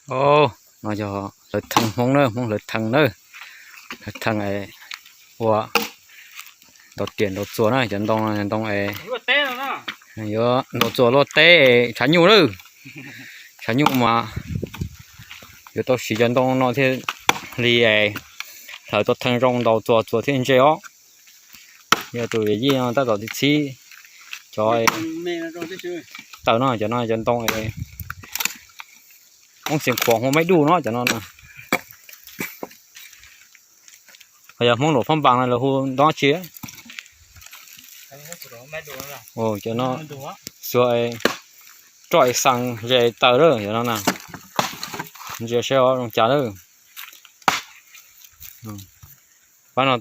Au, no yog hlawv theej Hmoob na, Hmoob hlawv theej na. Hlawv theej es ua ntaus riam ntaus txuas na, cov ntoo, ntoo es yuav ntaus txuas luaj teb es tshav nyuj lawm. Tshav nyuj mas yuav tau siv cov ntoo no thiaj li es hlawv tau theej zoo ntaus txuas, txuas thiaj ntse os. Yog tus yij no tab tom txhib cov taws no, cov no cov ntoo es Hmoob Xiav Khuam hu maiv duj no cov no na. Ho yog Hmoob Luam Phab Npas no lawv hu ntoo tsi? Cov no xuas roj xaas ze taws lawm cov no na. Ntsia saib zoo cas lawm. Pab no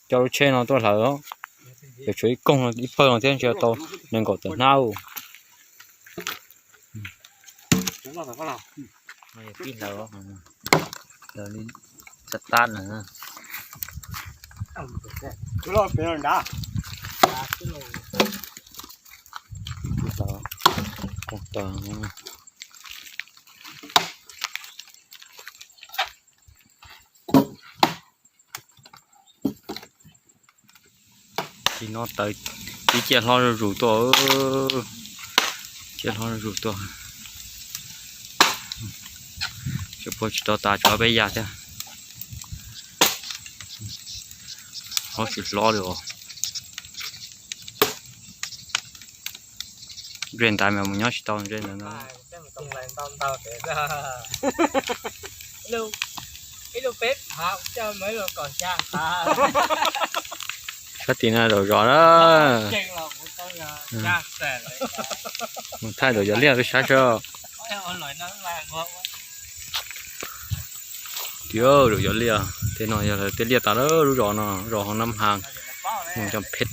coj lub tsheb no tuaj hlawv, yuav tshuav ib koog ib pawg no thiab ntsia tau nees nkaum tawm hnab. Pib hlawv, hlawv li txaj tab na. Tis no tawv, tib ciaj hlob zuj zus tuaj, ciaj hlob zuj zus tuaj. Tsis puas tsis tau tas tsuav peb ya thiab. Hlob tsis hlob li os. Ntsej ntawd mas mus nyob tsis tau ntsej ntawd no. Sab tim no zaum zos na. Mus thaij daum yov liaj peb sab sab. Tiag, daum yov liaj tej no yog lawv tej liaj tas lawm lub zos no, zos Hoo Nab Has, mus cov phem.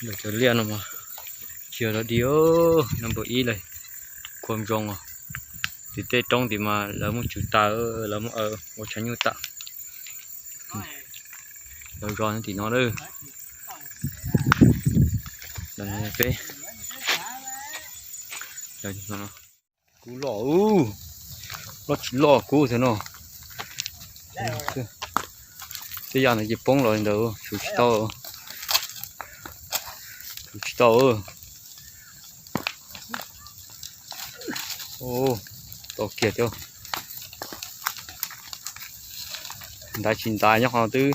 Daum yov liaj no mas tsis yog dog dig, no npawb ib lawm, khuam zoo os. Tim tej roob tim mas lawv muab tswv tas, lawv muab ua tshav nyuj tas. Lawv zos tim no lawm. Peb kuv loj, loj tsis loj kuv thiab no. Tej yam ntawd ces poob los li ntawd, tshuav tsis tau, tshuav tsis tau. Tau kiag thiab. Ntaiv tsis ntaiv nyob qhov twb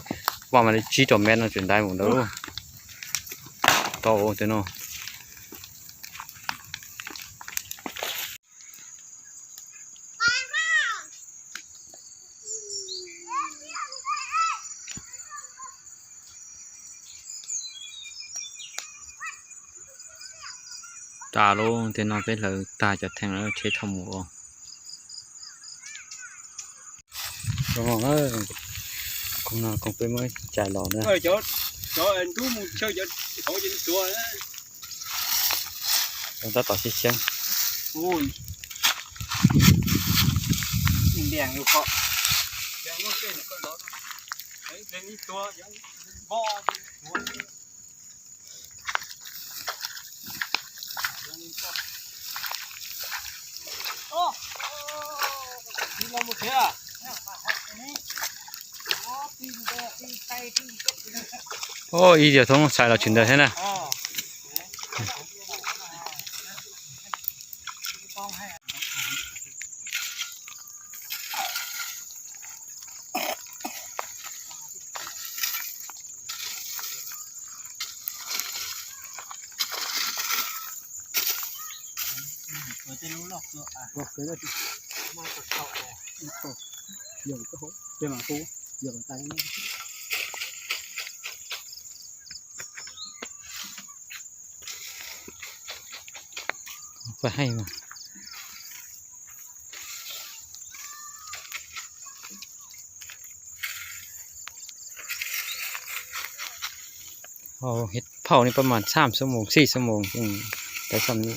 vaj mas li tsib rau mev no tseem ntaiv mus ntawd. Tau ua tej no. Tas lawm, tej no peb hlawv tag cov theej lawm tsheb thauj mus os. Zoo no, koog no koog peb muab cais los na. Tab tom xyeeb xyeeb. Ib yam thoob xais los tsis ntawd thiab na. Paj haij mas. Hau hes phauj ne pab mas txhaj xuab moos txhij xuab moos tau xam ni.